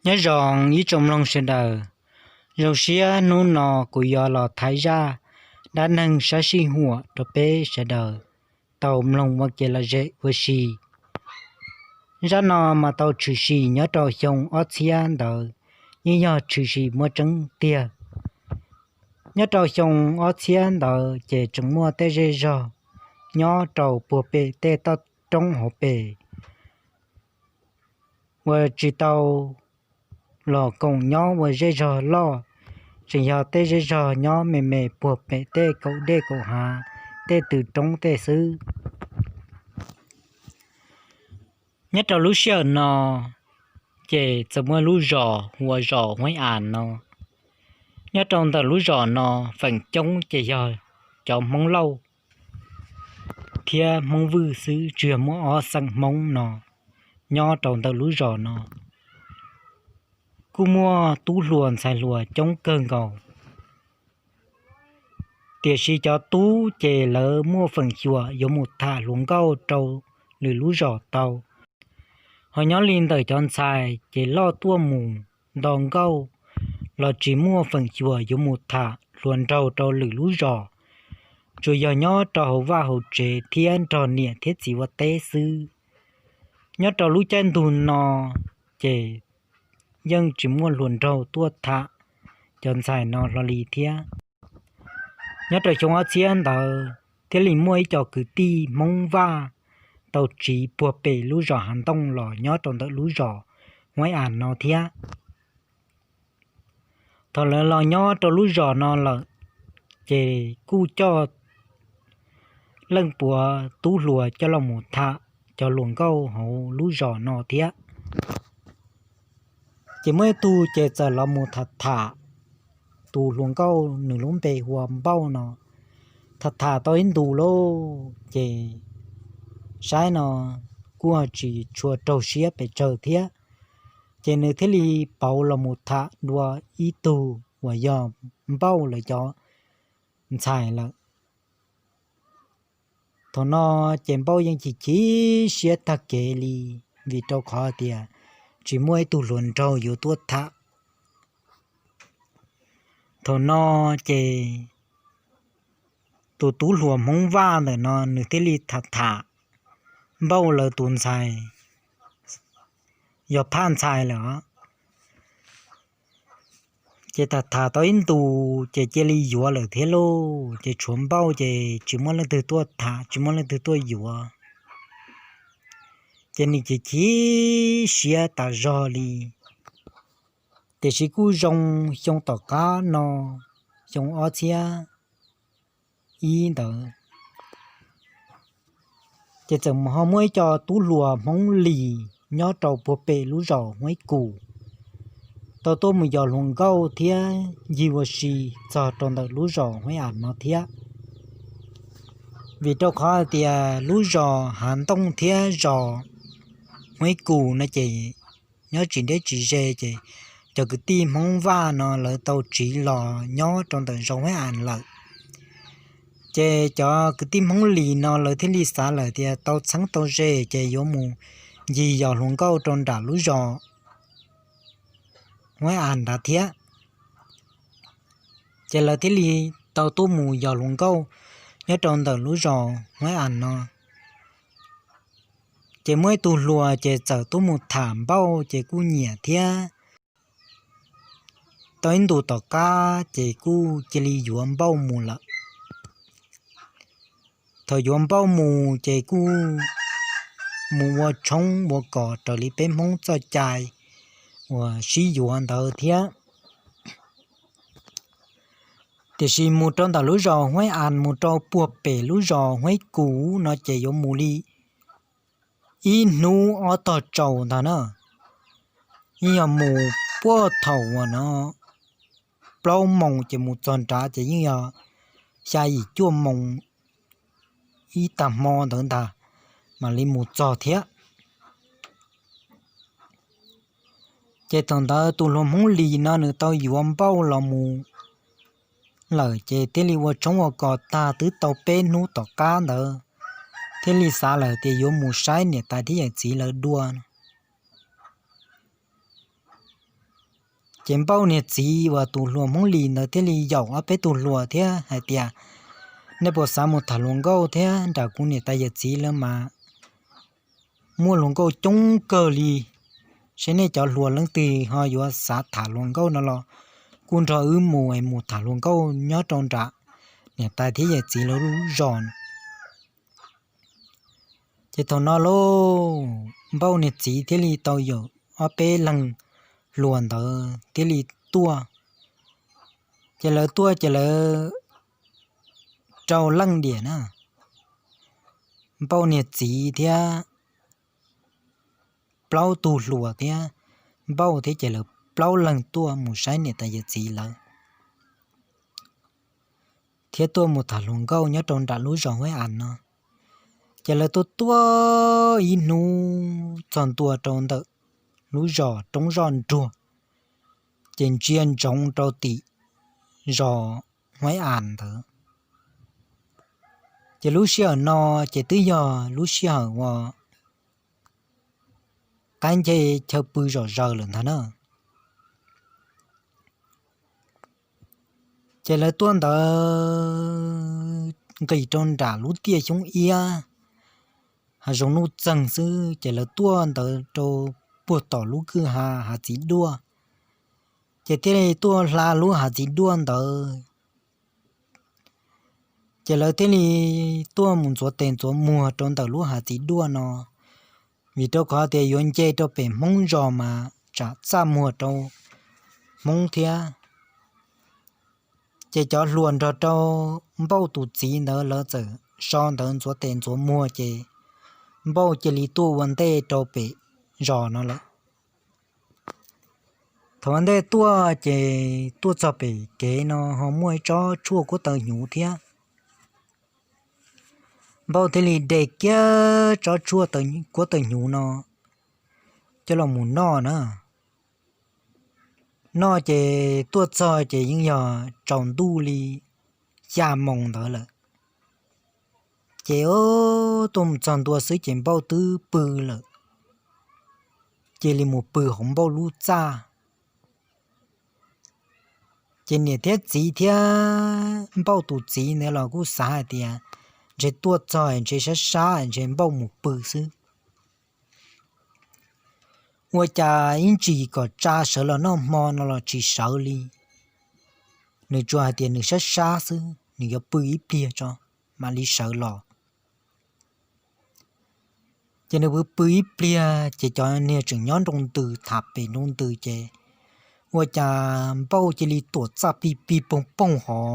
Nyob zoo ib tsoom mloog sawv daws, zoo siab hnub no kuv yuav los thaiv zaj dab neeg sab sij huam rau peb sawv daws tau mloog ua kev lom zem ua si. Zaj no mas tau tshwm sim nyob rau xyoo ob txhiab ntawd, yeej yog tshwm sim muaj tseeb tiag. Nyob rau xyoo ob txhiab ntawd ces tseem muaj tej zej zog nyob rau puag pem tej toj roob hauv pes uas tsis tau los koom nyob ua zej zog loj, tseem yog tej zej zog nyob me me puag pem tej kaum dej kaum hav, tej tw roob tej xwb. Nyob rau lub sij hawm no ces txawm muaj lub zos hu ua zos Huaib As no. Nyob rau ntawm lub zos no feem coob ces yog cov Hmoob Lauj thiab Hmoob Vwj xwb, tsuas yog muaj ob xeem Hmoob no nyob rau ntawm lub zos no. Kuj muaj tub hluas ntxhais hluas coob kawg nkaus, tiam sis cov tub ces lawv muaj feem xyuam yuav mus tham hluas nkauj rau lwm lub zos tau. Ho nyob li ntawm cov ntxhais ces loj tuaj mus nto nkauj los tsis muaj feem xyuam yuav mus tham hluas nraug rau lwm lub zos, tsuas yog nyob rau hauv vaj hauv tsev thiab nrog niam thiab txiv ua teb xwb. Nyob rau lub caij ntuj no ces yeej tsis muaj hluas nraug tuaj tham cov ntxhais no hlo li thiab. Nyob rau xyoo ob txhiab ntawd thiaj li muaj ib co kwv tij Hmoob Vaj tau tsiv puag pem lub zos Hav Ntooj los nyob rau ntawm lub zos Huaib As no thiab. Thaum lawv los nyob rau lub zos no lawm, ces kuj coj leej puav tub hluas coj los mus tham cov hluas nkauj hauv lub zos no thiab. Ces muaj ib tug ces txawm los mus tham tham tus hluas nkauj nws lub npe hu ua Npauj no. Tham tham tau ib ntus lauj ces saib no kuj tsis tshua raug siab pes tsawg thiab, ces nws thiaj li pauv los mus tham dua ib tug uas yog Npauj lawv cov ntxhais lawm. Thaum no ces Npauj yeej chim chim siab tag kev li, vim rau qhov tias tsis muaj ib tug hluas nraug yuav tuaj tham. Thaum no ces tus tub hluas Hmoob Vaj ntawm no nws thiaj li tham tham Npauj lawv tus ntxhais, yog phaj ntxhais lawm os. Ces tham tham tau ib ntus ces cia li yuav lawm thiab lauj, ces tshuav Npauj ces tsis muaj leej twg tuaj tham, tsis muaj leej twg tuaj yuav. Ces nws chim chim siab tas zog li. Tiam sis kuj zoo xyoo tom qab no, xyoo ob txhiab ib ntawd, ces txawm ho muaj ib co tub hluas Hmoob Lis nyob rau puag pem lub zos Huaib Kus tau tuaj mus yos hluas nkauj thiab ncig ua si txog rau ntawm lub zos Huaib As no thiab. Vim rau qhov hais tias lub zos Hav Ntooj thiab zos Huaib Kus no ces nyob tsis deb tsis ze, ces cov kwv tij Hmoob Vaj no lawv tau tsiv los nyob rau ntawm zos Huaib As lawm. Ces cov kwv tij Hmoob Lis no lawv thiaj li xav lawm tias tau txheeb tau ze ces yuav mus ncig yos hluas nkauj rau nram lub zos Huaib As nrad thiab. Ces lawv thiaj li tau tuaj mus yos hluas nkauj nyob rau ntawm lub zos Huaib As no. Ces muaj ib tug hluas ces txawm tuaj mus tham Npauj ces kuj nyiam thiab. Tau ib ntus tom qab ces kuj cia li yuav Npauj mus lawm. Thaum yuav Npauj mus ces kuj mus ua tshoob ua kos raws li peb Hmoob txoj cai uas sib yuav ntawd thiab. Tiam sis mus rau ntawm lub zos Huaib As mus rau puag pem lub zos Huaib Kus no ces yuav mus li ib hnub ob tog tsaus ntag na. Yeej yog mus puag thaum uas no plaub moos ces mus txog nrad ces yeej yog xya yim cuaj moos ib tag hmo ntawd ntag mam li mus txog thiab. Ces thaum ntawd tus hluas Hmoob Lis no nws tau yuav Npauj los mus lawm ces thiaj li ua tshoob ua kos tag twb tau peb hnub tom qab ntawd, thiaj li xav lawm tias yuav mus saib niam tais thiab yawm txiv lawv dua. Ces Npauj niag txiv uas tus hluas Hmoob Lis ntawd thiaj li yaum ob peb tug hluas thiab hais tias, nej puas xav mus tham hluas nkauj thiab nram kuv niam tais yawm txiv lawv mas muaj hluas nkauj coob kawg li. Seb nej cov hluas leej twg ho yuav xav tham hluas nkauj no los kuj nrog wb mus es mus tham hluas nkauj nyob rau nram niam tais thiab yawm txiv lawv lub zos. Ces thaum no lauj, Npauj niag txiv thiaj li tau yaum ob peb leeg hluas ntawd thiaj li tuaj. Ces lawv tuaj ces lawv rau leej diam na, Npauj niag txiv thiab plaub tug hluas thiab Npauj thiab ces lawv plaub leeg tuaj mus saib niam tais yawm txiv lawv thiab tuaj mus tham hluas nkauj nyob rau nram lub zos Huaib As no. Ces lawv tuaj tuaj ib hnub txog ntua rau ntawm lub zos roob zoj nruag, ces ntsia ntsoov rau tim zos Huaib As ntawd. Ces lub sij hawm no ces twb yog lub sij hawm uas qaib nce chaw pw zom zaws lawm ntag na. Ces lawv tuaj ntawd nqis rau nram lub tiaj xyoob iab, hav zoov nuj txeeg xwb, ces lawv tuaj ntawd rau puag tom lub kwj ha hav txiv duaj. Ces thiaj li tuaj hla lub hav txiv duaj ntawd. Ces lawv thiaj li tuaj mus ntxuav tes ntxuav muag rau ntawm lub hav txiv duaj no, vim rau qhov tias yuav nce rau pem Hmoob zos mas tsam txaj muag rau Hmoob thiab. Ces cov hluas nrog rau Npauj tus txiv ntawd lawv txawm so ntawd ntxuav tes ntxuav muag ces Npauj cia li tuaj ua ntej rau pem zos no lawm. Thaum ua ntej tuaj ces tuaj txog pem kev no ho muaj ib tsob tshuaj kuab taw hnyuv thiab. Npauj thiaj li de kiag tsob tshuaj kuab taw hnyuv no coj los mus noj na. Noj ces tuaj txog ces yeej yog tsaus ntuj li xya moos ntawd lawm. Ces tuaj mus txog ntua xwb ces Npauj twb pw lawm, cia li mus pw hauv Npauj lub txaj. Ces niam thiab txiv thiab Npauj tus txiv ntawd los kuj xav hais tias ntshe tuaj txog ntshe sab sab ntshe Npauj mus pw xwb. Ua cas ib ntsis kom tsa sawv los noj hmo no los tsis sawv li. Nws tsuas hais tias nws sab sab xwb, nws yuav pw ib pliag tso mam li sawv los. Ces nws pw pw ib pliag ces cov niag tseem nyob nroo ntws tham pem nroo ntws ces ua cas Npauj cia li tuam txaj pig pig poog poog hov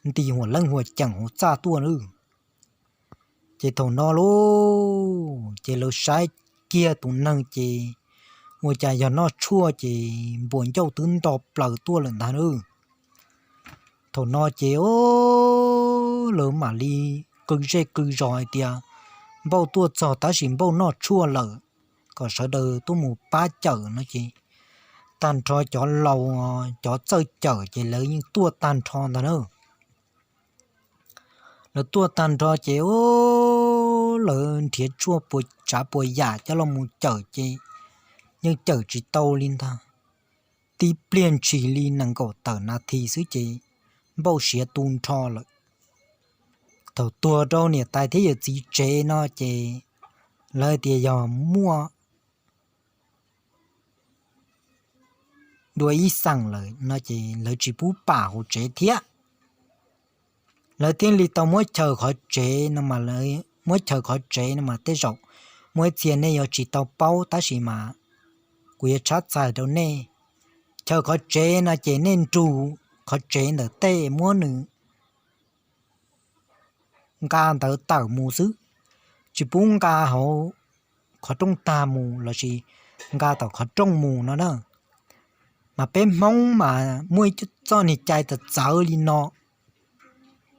nti huam leej huam ceem hauv txaj tuaj na. Ces thaum no lauj, ces lawv saib kiag tus neeg ces ua cas yog noj tshuaj ces npuas ncauj twb nto plaws tuaj lawm ntag na. Thaum no ces lawv mam li qw zej qw zos hais tias Npauj tuaj txog tab sis Npauj noj tshuaj lawm, kom sawv daws tuaj mus pab cawm no ces tag nrho cov laus cov txawj cawm ces lawv yeej tuaj tag nrho ntag na. Lawv tuaj tag nrho ces lawv nrhiav tshuaj puas tsav puas yam coj los mus cawm ces yeej cawm tsis tau li ntag. Tib pliag ntshis li nees nkaum tawm nas this xwb ces Npauj siav tu nrho lawm. Thaum tuag rau niam tais thiab yawm txiv tsev no ces lawv tias yog muaj dua ib xeem lawm no ces lawv tsis pub pam hauv tsev thiab. Lawv thiaj li tau muab chaws qhov tsev no, muab chaws qhov tsev no mas tej zaum muaj ib txhia nej yuav tsis tau paub tab sis mas kuv yuav tshab txhais rau nej. Chaws qhov tsev no ces nej nrug qhov tsev ntawm tej muab nws nqa ntawd tawm mus xwb, tsis pub nqa hauv qhov rooj tag mus lossis nqa tom qhov rooj mus no na. Mas peb Hmoob mas muaj ib txoj niag cai txawv txawv li no,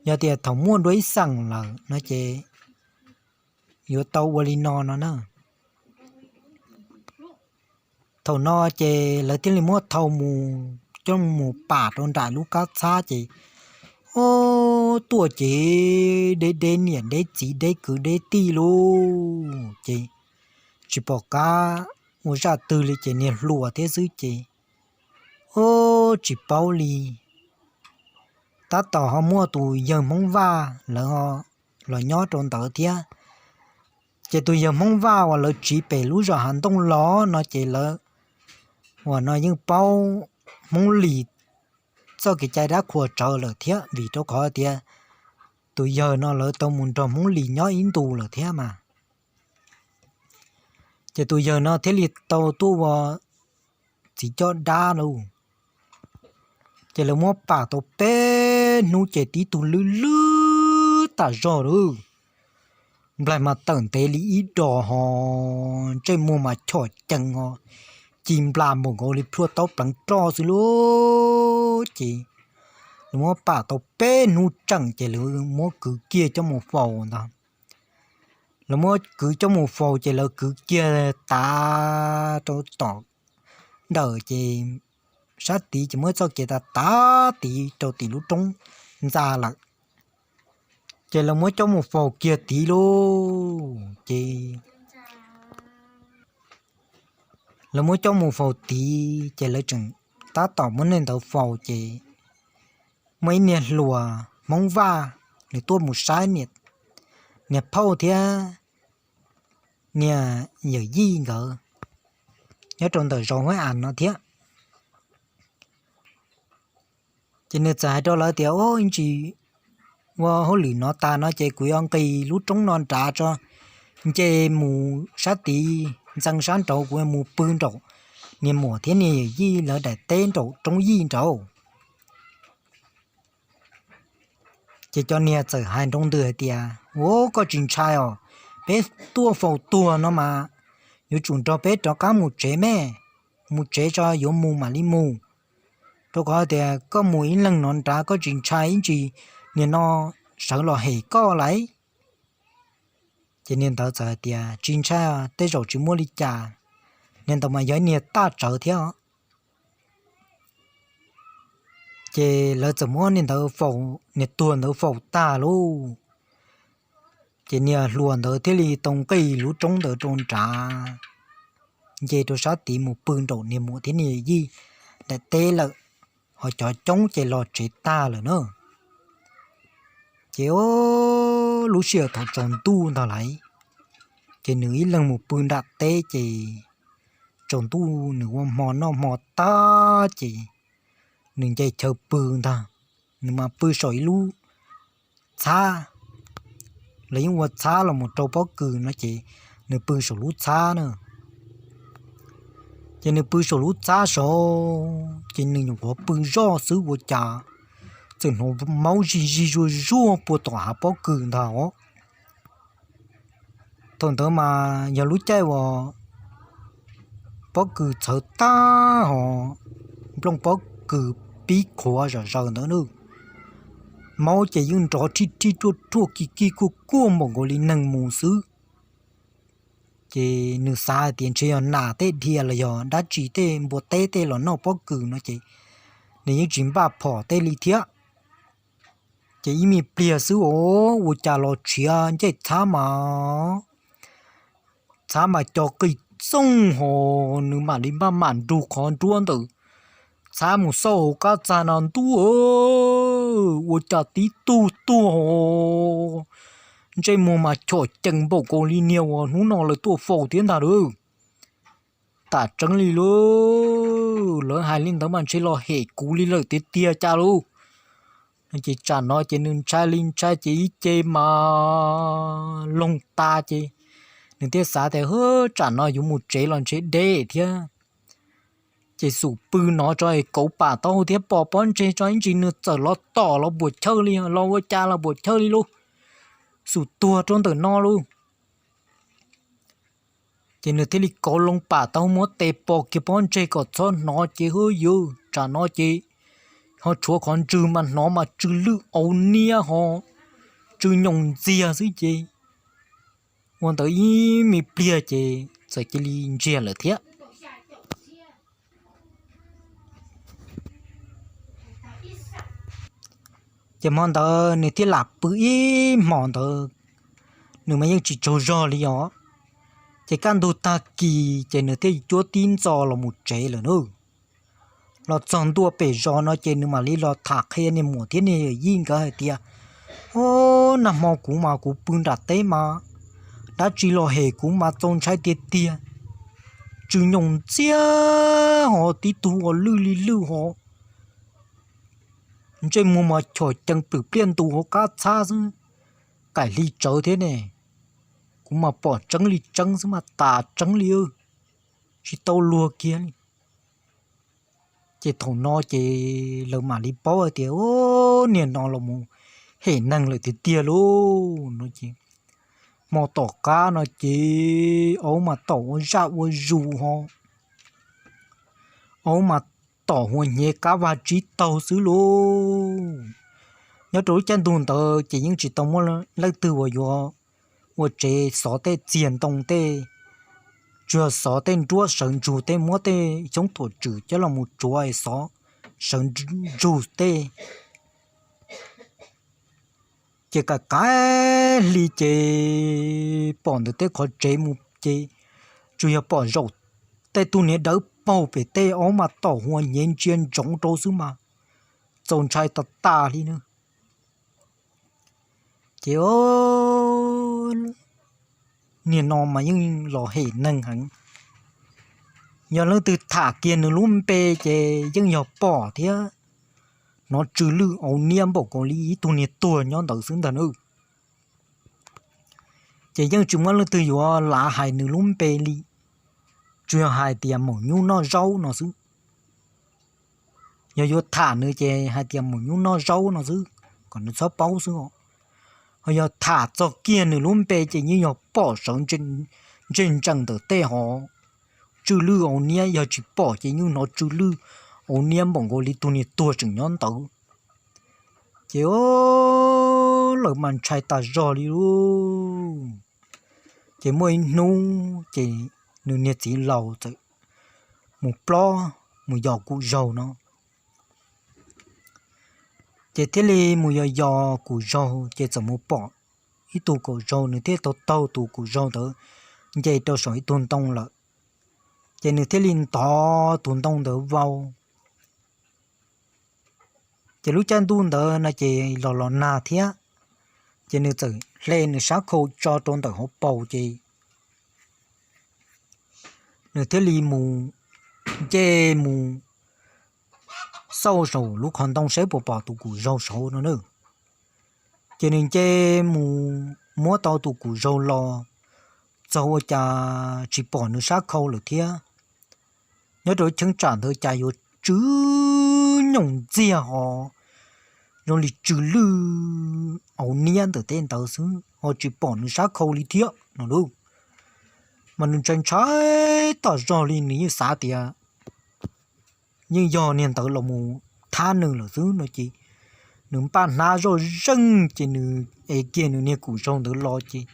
yog tias thaum muaj dua ib xeem lawm no ces yuav tau ua li no no na. Thaum no ces lawv thiaj li muab thau mus coj mus pam rau nram lub qab txhab ces, ob, tuaj ces deb deb niam deb txiv deb kwv deb tij lauj, ces tsis pom qab ua zaj twg li ces niag hluas thiab xwb ces Ub, tsis paub li, tab tom ho muaj tus yawg Hmoob Vaj lawv los nyob rau ntawd thiab. Ces tus yawg Hmoob Vaj uas lawv tsiv pem lub zos Hav Ntooj los no ces lawv uas no yeej paub Hmoob Lis txoj kev cai dab qhuas tsawv lawm thiab, vim rau qhov tias tus yawg no lawv tau mus nrog Hmoob Lis nyob ib ntus lawm thiab mas. Ces tus yawg no thiaj li tau tuaj ua txiv coj dab lauj. Ces lawv muab pam tau peb hnub ces tib tug lwj lwj tas zog lawm. Nplaig mas tawm ntev li ib dos ho, ntsej muag mas chom cees ho, ci nplas npaum nkaus li plhuaj taub pleev roj xwb lauj. Ces lawv muab pam tau peb hnub tseem ces lawv muab kwv kiag coj mus faus ntag. Lawv muab kwv coj mus faus ces lawv kwv kiag tav rau tom ntawm ces sab tid ces muab txoj kev tav tav tid rau tim lub roob ntxa lawm. Ces lawv muab coj mus faus kiag tid lauj. Ces lawv muab coj mus faus tid ces lawv tseem tab tom muab niag ntawd faus ces muaj ib niag hluas Hmoob Vaj, nws tuaj mus saib niag phauj thiab niag yawm yij nkawd nyob rau ntawm zos Huab As no thiab. Ces nws txawm hais rau lawv tias, Ub, ib ntsis ua hauj lwm no tas no ces kuv yuav nqis lub roob no nrad tso, nce mus sab tid ntxeev sab nraud, kuv mus pw nraum niag muam thiab niag yawm yij lawv daim teb nraum roob yij nraud. Ces cov niag txawm hais nroo ntws hais tias, Ub, koj tsis ntshai os, peb tuaj faus tuag no mas yuav tsum nrog peb rov qab mus tsev me, mus tsev tso, yuav mus mam li mus, rau qhov tias koj mus ib leeg no nrad koj tsis ntshai ib ntsis niag no sawv los hem koj lauj. Ces niag ntawd txawm hais tias, Tsis ntshai, tej zaum tsis muaj li cas. Niag ntawd mas yog ib niag taj tsawv thiab. Ces lawv txawm muab niag ntawd faus, niag tuag ntawd faus tag lauj. Ces niag hluas ntawd thiaj li tau nqis lub roob ntawd rau nrad, nce rau sab tid mus pw nraum niag muam thiab niag yij daim teb lawm, ho cov coob ces los tsev tag lawm na. Ces lub sij hawm thaum tsaus ntuj ntag lauj, ces nws ib leeg mus pw nram teb ces tsaus ntuj nws ua hmo noj hmo tag ces nws nce chaw pw ntag. Nws mas pw saum ib lub txhab, lawv yeej ua txhab los mus rau pob kws no ces nws pw saum lub txhab na. Ces nws pw saum lub txhab saud ces nws nyuam qhuav pw zoj xwb ua cas txawm hnov maub zig zig zuag zuag puag tom hav pob kws ntag os. Thaum ntawd mas yog lub caij uas pob kws txhawv tag ho nplooj pob kws pib qhuav zom zaws ntawd na. Maub ces yeej nrov rhij rhij ruaj ruaj kij kij kuaj kuaj npaum nkaus li neeg mus xwb. Ces nws xav hais tias ntshe yog nas tej dhia los yog dab tsi tej npua teb tej los noj pob kws no ces nws yeej tsis npaj phom tej li thiab. Ces ib me pliag xwb os, ua cas los tshiav ncej txhab mas txhab mas co qis txooj ho, nws mam li npaj mam nrug qhov nruab ntawm txhab mus xauj hauv qab txag no ntuj, ua cas tib tug tuag ho, ntsej muag mas chom cees npaum nkaus li niag uas hnub no lawv tuaj faus thiab ntag lauj. Tam tseeb li lauj, lawv hais li ntawd mas ntshe los hem kuv li lawm tiag tiag cas lauj. Ces tsam no ces nws ntshai li ntshai ces ib ce mas loog tas ces nws thiaj xav tias, Hwb, tsam no yuav mus tsev los ntshe deb thiab. Ces xub pw no tso es kauv pam taub hau thiab pos pob ntseg tso ib ntsis nws txawm los tom los puas chawj li, los ua cas los puas chawj li lauj. Xub tuag rau ntawm no lauj. Ces nws thiaj li kauv loo pam taub hau muab tes pos kiag pob ntseg kom txhob hnov ces, Hwb yawg, tsam no ces ho tshuav qhov ntswg mas hnov mas tsw lwj au niab ho tsw nyoos ntxiag xwb ces ua ntawd ib me pliag ces txawm cia li ntsiag lawm thiab. Ces hmo ntawd nws thiaj lam pw ib hmos ntawd, nws mas yeej tsis tsaug zog li os. Ces kaj ntug tag kis ces nws thiaj cuab tib ntxo los mus tsev lawm na. los txog ntua pem zos no ces nws mam li los tham qhia niag muam thiab niag yawm yij nkawd hais tias, o, nag hmo kuv mas kuv pw nram teb mas dab tsi los hem kuv mas txaus ntshai tiag tiag. Tsw nyoos ntxiag ho tib tug ua lwj li lwj ho, ntsej muag mas chom cees pwm pliaj ntu hauv qab txhab xwb, kaim hli tsawv thiab ne. Kuv mas pom tseeb li tseeb xwb mas tas tseeb li, tsis tau luag kiag li. Ces thaum no ces lawv mam li paub hais tias, o, niag no los mus hem neeg lawm tiag tiag lauj no ces, hmo tom qab no ces aub mas tom ua zaj ua zus ho, aub mas tom hua hnyev kab vag tsib taug xwb lauj. Nyob rau lub caij ntuj ntawd ces yeej tsis tau muaj leej twg uas yuav ua tsev xov tej txiag ntoo tej, tsuas yog xov tej nruab sawv ntsug tej, muab tej xyoob thuam tswm coj los mus tsuav es xov sawv ntsug tej. Ces kaim kaim hli ces pom ntawm tej qhov tsev mus ces tsuas yog pom zaum tej tug niag dawb paug pem tej, aub mas tom hua hnyev ntsia ntsoov rau xwb mas txaus ntshai tas tas li na. Ces niag no mas yeej los hem neeg heev. Yog leej twg tham kiag nws lub npe ces yeej yog pom thiab hnov tsw lwj au niab npaum nkaus li ib tug niag tuag nyob ntawd xwb ntag na. Ces yeej tsis muaj leej twg yuav lav hais nws lub npe li, tsuas yog hais tias maum nyuj noj zaub no xwb. Yog yuav tham nws ces hais tias maum nyuj noj zaub no xwb, kom nws txhob paub xwb os. Ho yog tham txog kiag nws lub npe ces yeej yog pom sawv ntseg ntsees ntawm tej hov, tsw lwj au niab, yog tsis pom ces yeej hnov tsw lwj au niab npaum nkaus li tug niag tuag tseem nyob ntawd. Ces lawv mas ntshai tas zog li lauj. Ces muaj ib hnub ces nws niag txiv laus txawm mus plob mus yos kum zaug no. Ces thiaj li mus yos yos kum zaug ces txawm mus pom ib tug kum zaug, nws thiaj taug taug tus kum zaug ntawd nce rau saum ib tug ntoo lawm. Ces nws thiaj li ntov tus ntoo ntawd vau. Ces lub caij ntuj ntawd no ces los los nag thiab, ces nws txawm hle nws sab khau tso rau ntawm hauv paus ces nws thiaj li mus nce mus xauj saum lub qhov ntoo saib puas pom tus kum zaug saud no na. Ces nws nce mus muab tau tus kum zaug los txog ua cas tsis pom nws sab khau lawm thiab. Nyob rau cheeb tsam ntawd cas yuav tsw nyoos ntxiag ho zoo li tsw lwj au niab ntawm tej ntawd xwb ho tsis pom nws sab khau li thiab no lauj. Mas nws ntshai ntshai tas zog li, nws yeej xav tias yeej yog niag ntawd los mus thab nws lawm xwb no ces nws npaj hnab zoj zeeg ces nws ev kiag nws niag kum zaug ntawd los ces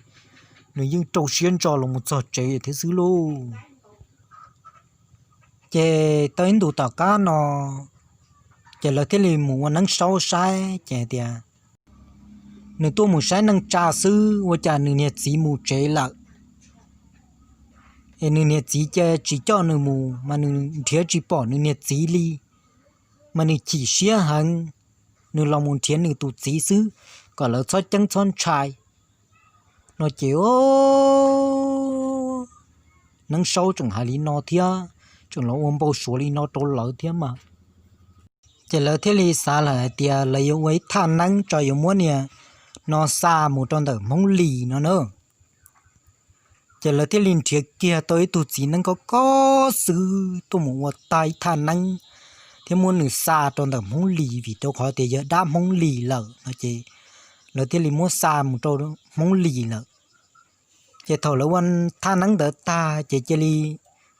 nws yeej rau siab ntso los mus txog tsev thiab xwb lauj. Ces tau ib ntus tom qab no ces lawv thiaj li mus ua neeb saub saib ces hais tias nws tuaj mus saib neej tsa xwb ua cas nws niag txiv mus tsev lawm. Es nws niag txiv cia tsis coj nws mus mas nws nrhiav tsis pom nws niag txiv li, mas nws chim siab heev, nws los mus nrhiav nws tus txiv xwb kom lawv txhob ceeb txhob ntshai no ces neeb saub tseem hais li no thiab, tseem los ua npau suav li no rau lawv thiab mas. Ces lawv thiaj li xav lawm hais tias lawv yuav ua ib thaj neeb tso yuav muab niag no xa mus rau ntawm Hmoob Lis no na. Ces lawv thiaj li nrhiav kiag tau ib tug txiv neeb koj koj xwb tuaj mus ua tag ib thaj neeb thiab muab nws xa rau ntawm Hmoob Lis vim rau qhov tias yog dab Hmoob Lis lawm no ces lawv thiaj li muab xa mus rau Hmoob Lis lawm. Ces thaum lawv ua thaj neeb ntawd tag ces cia li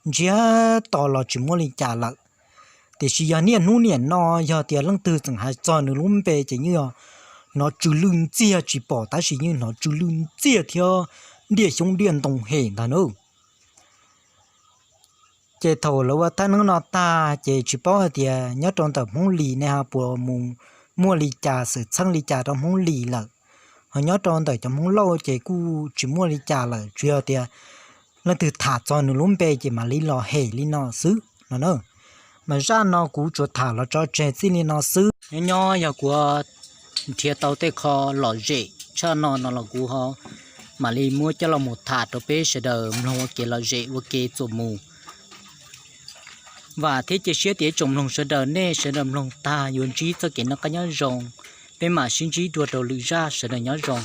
ntsiag to los tsis muaj li cas lawm. Tiam sis yog niaj hnub niam no yog tias leej twg tseem hais txog nws lub npe ces yeej yog hnov tsw lwj ntxiag tsis pom tab sis yeej hnov tsw lwj ntxiag thiab diaj xyoob diaj ntoo hem ntag na. Ces thaum lawv ua thaj neeb no tag ces tsis paub hais tias nyob rau ntawm Hmoob Lis ne ho puas mus muaj li cas xwm txheej li cas rau Hmoob Lis lawm. Ho nyob rau ntawm cov Hmoob Lauj ces kuj tsis muaj li cas lawm, tsuas yog tias leej twg tham txog nws lub npe ces mam li los hem li no xwb no na. Mas zaj no kuv tsuas tham los tso tseg txij li no xwb. Nyob nyob yog kuv nrhiav tau tej qho lom zem tshaj no no los kuv ho mam li muab coj los mus tham rau peb sawv daws mloog ua kev lom zem ua kev txuas mus. Vam thiab cia siab tias ib tsoom mloog sawv daws nej sawv daws mloog tag yuav ntsib txoj kev noj qab nyob zoo. Peb mam sib ntsib dua rau lwm zaj, sawv daws nyob zoo.